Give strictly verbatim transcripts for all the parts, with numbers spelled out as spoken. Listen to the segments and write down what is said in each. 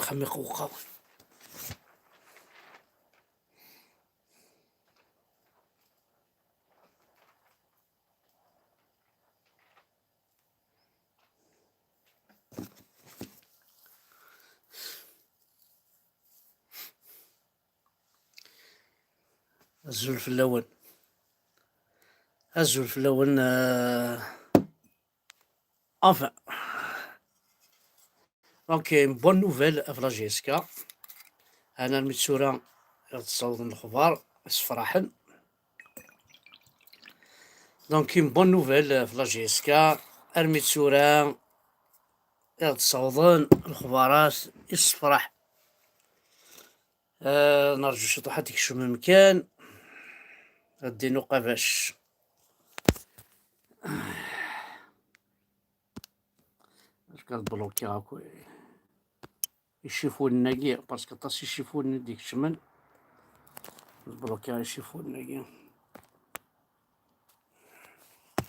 Qamiq uqawen. Azul fell-awen. Azul fell-awen, euh, enfin. Donc, une bonne nouvelle ɣef la J S K. Ɛni armi d tura i ɣ-d-ssawḍen lexbar issefraḥen. Donc, une bonne nouvelle ɣef la J S K. Armi d tura i ɣ-d-ssawḍen lexbarat issefraḥen. Euh, nerǧu ciṭuḥ ad d-ikcem amkan. Ad d-inu qabac. Acu ad blokkiɣ akk icifunen-agi, parce que aṭas icifunen i d-ikecmen. Blokkiɣ icifunen-agi.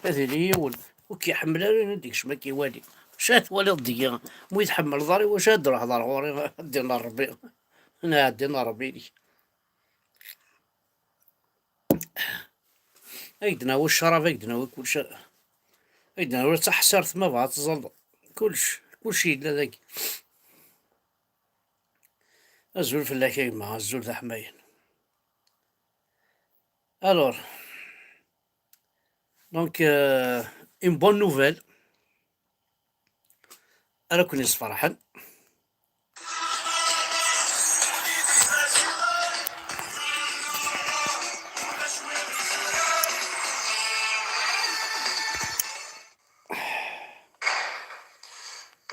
Ad yili yiwen ur k-iḥemmel ara, ad d-ikcem ad k-iwali. Acu ad twaliḍ deg-i? Ma ur tḥemmleḍ ara, iwacu ad d-truḥeḍ ar ɣur-i? Ddin n Ṛebbi. Neɛdin n Ṛebbi-inek. Ad k-d-nawi ccrab, ad k-d-nawi kullec. Ad k-d-nawi taḥṣirt ma bɣa ad teẓẓleḍ. Kullec, kullec yella dagi. Azul fell-ak a gma, azul d aḥmayan. Alors, donc, euh, une bonne nouvelle. Ara ken-yesferḥen.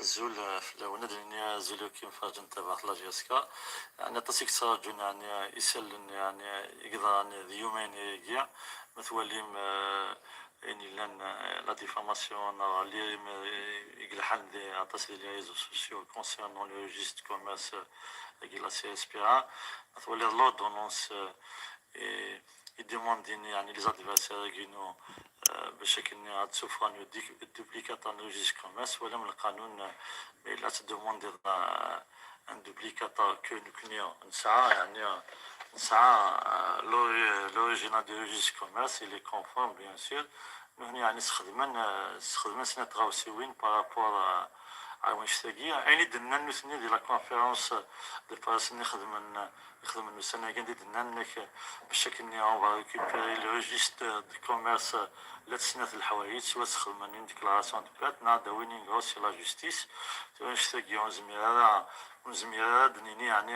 Azul, eh, fell-awen, ad d-nini azul akk imferrǧen n tabaɛt la J S K. Yeɛni aṭas i yettraǧun, yeɛni isallen, yeɛni i yeḍran di yumayen-agi. Ma twalim, eh, ayen yellan, eh, la diffamation neɣ les rumeurs i yelḥan di aṭas di les réseaux sociaux concernant le registre de commerce, eh, agi la C S P A. Ma twaliḍ l'ordonnance, eh, i, i demandin, yeɛni les adversaires-agi-inu, eh, bac akken ad d-sufɣen le di-, duplicata n registre de commerce, twalam lqanun, eh, ma yella ad tdemandiḍ, eh, un duplicata que nekni nesɛa, yeɛni nesɛa, eh, l'ori-, l'original du registre de commerce, il est conforme, bien sûr. Nutni, yeɛni, sxedmen, eh, sxedmen snat tɣawsiwin par rapport, eh, ar wanect-agi. Ayen i d-nnan nutni di la conférence de presse-nni xedmen, xedmen ussan-agi, anda i d-nnan nek bac akken on va récupérer le registre de commerce, llant snat leḥwayeǧ, soit sxedmen une déclaration de perte, neɣ ad d-awin une grosse sur la justice. Tura anect-agi ur nezmir ara, ur nezmir ara ad d-nini, yeɛni,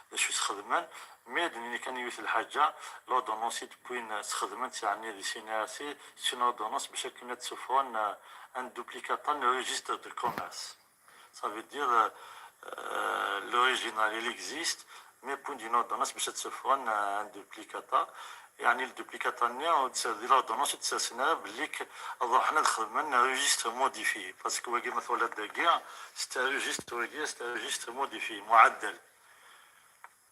d acu sxedmen, mais ad d-nini kan yiwet lḥaǧa, l'ordonnance i d-wwin sxedmen-tt, yeɛni, di C N R C, c'est une ordonnance bac akken ad d-sufɣen, euh, un duplicata n registre de commerce. Ça veut dire, euh, euh, l'original, il existe, mais wwin-d une ordonnance bac ad d-sufɣen, euh, un duplicata. Yeɛni, le duplicata-nni, ur tt-, di l'ordonnance ur d-ssersen ara belli k-, ad ruḥen ad xedmen un registre modifié. Parce que wagi, ma twalaḍ dagi, c'est un registre, wagi, c'est un registre modifié, muɛeddel.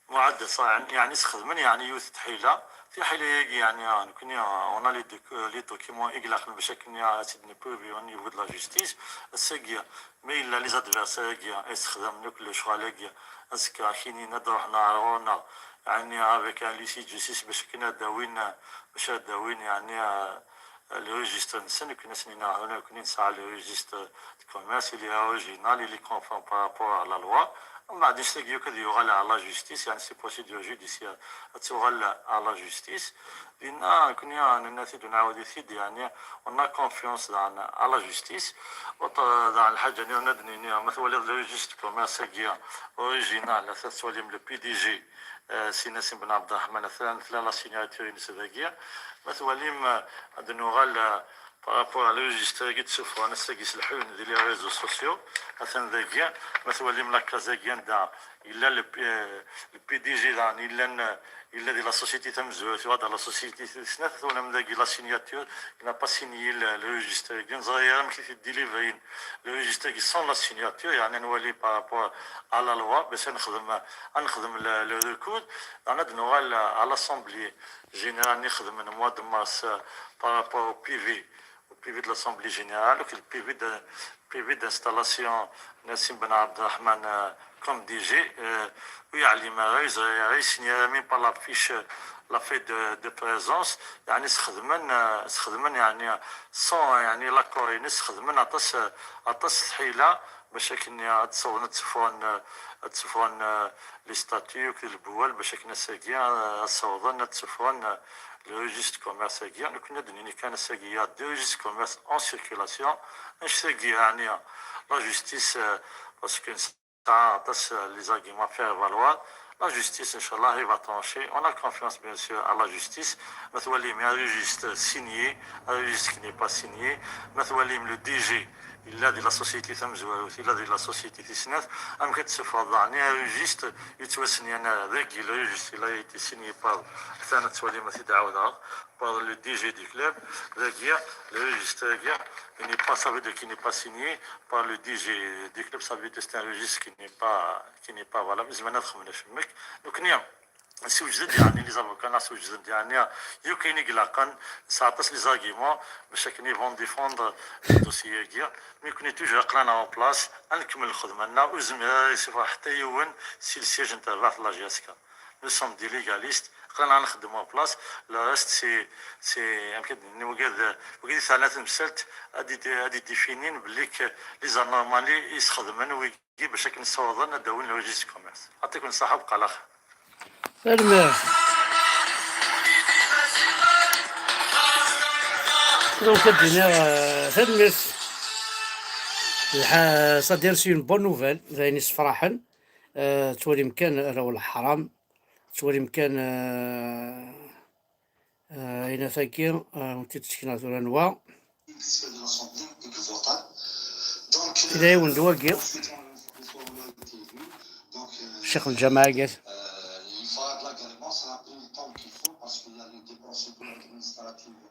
Muɛeddel, صح, yeɛni sxedmen, yeɛni, yiwet n tḥila. Tiḥila-agi, yeɛni, nekkni, on a les doc-, les documents i ilaqen bac akken ad tt-id-nprouver au niveau de la justice. Ass-agi, ma yella les adversaires-agi ay sexdamen akk lecɣal-agi, azekka ad k-inin ad d-ruḥen ar ɣur-neɣ, yeɛni, avec un huissier de justice bac akken ad d-awin, bac ad d-awin, yeɛni, euh, le registre-nsen, akken ad sen-inin, nekkni nesɛa le registre de commerce, il est original, il est conforme par rapport à la loi. Mbeɛd, anect-agi akk ad yuɣal à la justice, yeɛni, c'est procédure judiciaire, ad tuɣal à la justice. Dinna, nekkni nenna-t-id u nɛawed-it-id, yeɛni, on a confiance dans, à la justice. Autre, dans lḥaǧa-nni, ad d-nini, ma twaliḍ le registre de commerce-agi original, ad tettwalim le P D G, euh, Si Nassim Ben Abderrahmane, atan tella la signature-ines dagi. Ma twalim, euh, ad nuɣal, euh, par rapport à le registre-agi d-sufɣen ass-agi s leḥyun di les réseaux sociaux, atan dagi. Ma twalim la case-agi anda yella le P-, euh, le P D G daɣen yellan, euh, yella di la société tamezwarut, yuɣal-d la société tis snat, twalam dagi la signature, il n'a pas signé le, le registre-agi, ur neẓri ara amek i t-id-délivrin le registre-agi sans la signature, yeɛni ad nwali par rapport à la loi, bac ad nexdem, ad nexdem le, le recours, daɣen ad nuɣal à l'assemblée générale-nni xedmen mois de mars, euh, par rapport au P V, au P V de l'Assemblée générale, donc le P V de, P V d'installation Nassim Ben Abderrahmane, euh, comme D G, euh, ur yeɛlim ara, ur yeẓri ara, ur yessin ara même pas la fiche, la feuille de, de présence, yeɛni sxedmen, euh, sxedmen yeɛni sans, yeɛni l'accord-ines, sxedmen aṭas, euh, aṭas n tḥila bac akken ad ssawḍen ad ssufɣen, euh, ad ssufɣen, euh, les statuts akked lebwal bac akken ass-agi, euh, ad ssawḍen ad ssufɣen, euh, le registre de commerce-agi. Nekkni ad d-nini kan ass-agi, il y a deux registres de commerce en circulation. Annect-agi yeɛni la justice, euh, parce que ça, ça, les arguments à faire valoir. La justice, Inch'Allah, il va trancher. On a confiance, bien sûr, à la justice. Ma twalim, un registre signé, un registre qui n'est pas signé. Ma twalim, le D G, il a de la société tamezwarut, il a de la société tis snat. Amek ad tessufɣeḍ daɣen un registre yettwasenyan dagi, le registre, il a été signé par, atan ad twalim, ad t-id-ɛawdeɣ, par le D G du club, dagi, le registre, dagi, il n'est pas, ça veut dire qu'il n'est pas signé par le D G du club, ça veut dire que c'est un registre qui n'est pas, qui n'est pas valable. Zemren ad xedmen acemmek. Nekkni, ssewjden-d, yeɛni, les avocats-nneɣ ssewjden-d, yeɛni, yakk ayen i ilaqen, nesɛa aṭas les arguments, bac akken ils vont défendre le dossier-agi. Mais nekkni toujours aql-aneɣ en place, ad nkemmel lxedma-nneɣ, ur yezmir ara ad yessufeɣ ḥetta yiwen si le siège n terbaɛt n la J S K. Nous sommes des légalistes, aql-aneɣ nxeddem en place, le reste c'est, c'est, amek ad d-nini, wigad, wigad i teɛna temsalt, ad d-, ad d-définin belli que les anormalités i sxedmen wigi bac akken ssawḍen ad d-awin le registre du commerce. Yɛṭikum ṣṣeḥḥa, bqa ɛla xir. Tanemmirt. Donc, ad d-iniɣ, euh, tanemmirt. Lḥa-, c'est-à-dire, c'est une bonne nouvelle, d ayen yessefraḥen. Euh, ttwalim kan, raw leḥram. Ttwalim kan, euh, euh, ayen-agi, euh, ur t-id-ttekneɣ tura anwa. Ila yiwen d wagi. Ccix lǧameɛ-agi.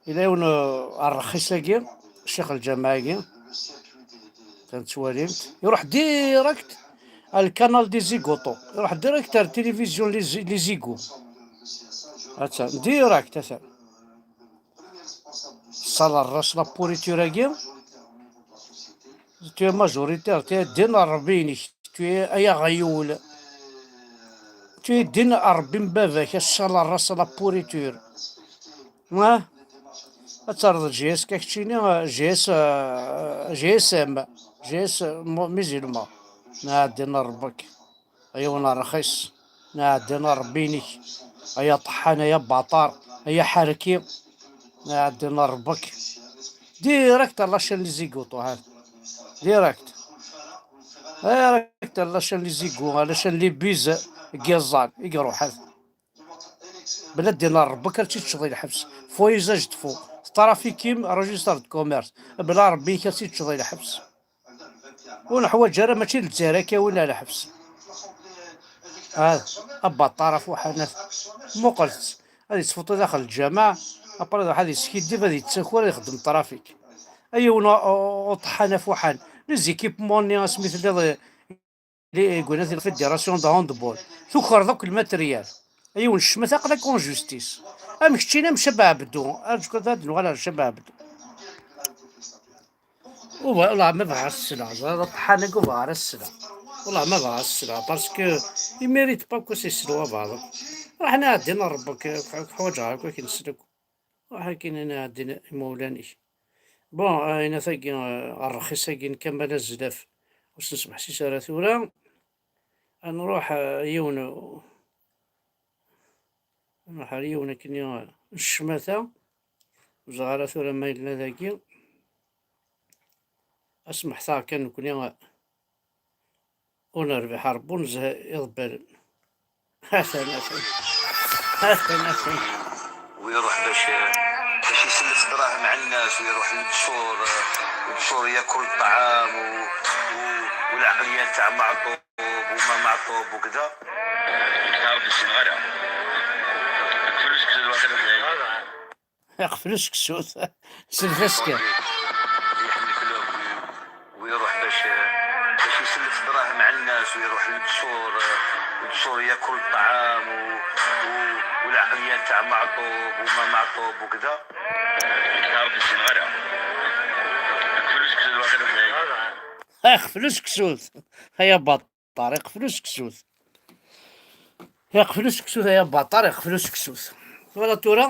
Ila yiwen, uh, rrxis-agi, ccix lǧameɛ-agi. Tettwalimt. Iruḥ direct ar le canal des Zigotos. Iruḥ direct ar télévision les, les Zigots. Atan, direct, atan. Ṣṣala n ras la pourriture-agi. Tu es majoritaire, tu es ddin n Ṛebbi-inek. Tu es ay aɣyul. Tu es ddin n Ṛebbi n baba-k, a ṣṣala n ras la pourriture. Ha? Ad terreḍ J S K keččini, J S, euh, J S M, J S mu-, musulman. Neɛdin ṛebbek. Ay awen ṛxis. Neɛdin ṛebbi-inek. Ay aṭeḥḥan, ay abaṭar, ay aḥerki. Neɛdin ṛebbek. Direct ar la chaîne les Zigotos, ha. Direct. Direct ar la chaîne les Zigotos, ar la chaîne les buzz n yiẓẓan i iruḥen. Bla ddin n Ṛebbi-k, ar tt-teččeḍ i lḥebs. Fo usage de faux. Tetrafikim registre de commerce. Bla Ṛebbi-k, ar tt-teččeḍ i lḥebs. Ur neḥwaǧ ara, mačči d Lezzayer akka win ar lḥebs. Ah, abaṭar ɣef uḥanaf. Muqel-tt. Ad yettfuṭi daxel lǧameɛ. Après, ad iruḥ ad yeskiddib, ad yettaker, ad ixeddem trafic. Ay yiwen u-, u-, uṭeḥḥan ɣef uḥan. Les équipements-nni asmi telliḍ, eh, les, la fédération de handball. Tukreḍ akk lmatriyal. Ay yiwen ccmet, aql-ak en justice. Am keččini, am Cabaɛ Abdu. Arǧu kan ad nuɣal ar Cabaɛ Abdu. Uba-, والله ما بغى السلعة، هذا الطحان يقول بغى السلعة. والله ما بغى السلعة، parce que il mérite pas que c'est سلوى بعض. راح نعدي نربك، حوايج هاكا كي نسلك. راح كاين نعدي مولانا. Bon, آه، هنا ثاقي، آه، الرخيص ثاقي نكمل الزلاف. وسنسمح سي سارة ثورة. نروح، آه، يون، نروح على يون كني الشماتة. وزغارة ثورة ما يلنا ذاكي. اسمح ثار كان نكوني ونربح ربي ونزه يضبل. هاتن، هاتن. هاتن، هاتن. ويروح باش، باش يسلف دراهم على الناس، ويروح للدشور، الدشور ياكل الطعام و-، و-، والعقلية تاع معطوب وما معطوب وكذا. يا ربي، السنغالة. فلوسك زاد واحد. Ixef lus ksut. Self-aski. ويروح باش، باش يسلف دراهم على الناس، ويروح للدشور، الدشور ياكل الطعام و-، و-، والعقلية تاع معطوب وما معطوب وكذا. يا ربي، السنغالة. فلوسك زاد واحد. Ixef lus ksut. هيا بط. Baṭar, iqfel useksut. Iqfel useksut, ay abaṭar, iqfel useksut. Twala tura,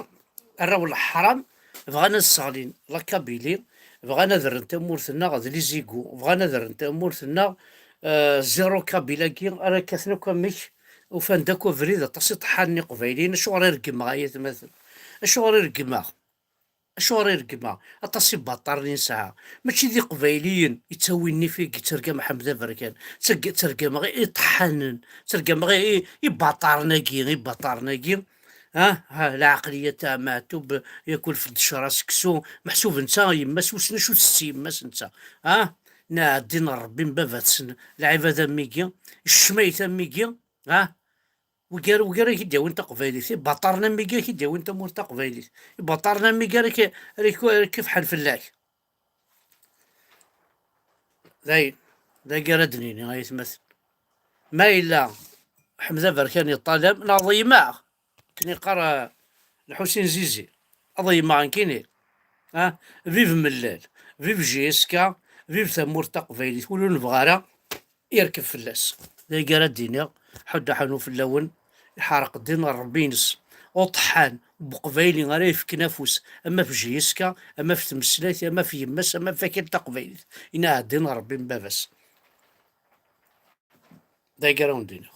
arraw n leḥram, bɣan ad sseɣlin la Kabylie, bɣan ad rren tamurt-nneɣ d les égouts, bɣan ad rren tamurt-nneɣ, euh, zéro Kabyle-agi, ara kkaten akk amek, ufan-d akk abrid, aṭas iṭeḥḥanen iqbayliyen. Acuɣer i reggmeɣ, ay atmaten? Acuɣer i reggmeɣ? Acuɣer i reggmeɣ? Aṭas ibaṭaren i nesɛa. Mačči d iqbayliyen yettawin nnif i yettergam Ḥmed Aberkan. Tterg-, ttergameɣ i iṭeḥḥanen, ttergameɣ i, i, ibaṭaren-agi, ibaṭaren-agi. Ha, ha, lɛeqliya t'a Meɛtub, yakul f ddecra seksu, meḥsub netta yemma-s, wissen acu tetti yemma-s netta. Ha, nɛeddin Ṛebbi n baba-tsen, lɛibad am wigi, ccmayt am wigi, ha, wigi ara, wigi ara k-id-yawin taqbaylit, ibaṭaren am wigi ara k-id-yawin tamurt taqbaylit, ibaṭaren am wigi ara k-, ara k-, ara k-ifḥen fell-ak. Dayen, d agi ara d-nini, ay atmaten. Ma yella Ḥmed Aberkan yeṭṭalem, neɣ ḍeymeɣ, akken yeqqar, eh, Lḥusin Zizi, ad ḍeymeɣ nekkini. Ah, vive Mellal, vive J S K, vive tamurt taqbaylit, win ur nebɣi ara, irkeb fell-as. D agi ara d-iniɣ, ḥudd aḥunu fell-awen, iḥreq ddin n Ṛebbi-ines. Uṭeḥḥan n Uqbayli ara yefken afus, ama f J S K, ama f tmeslayt, ama f yemma-s, ama f akal taqbaylit. Inɛa ddin n Ṛebbi n baba-s. D agi ara wen-d-iniɣ.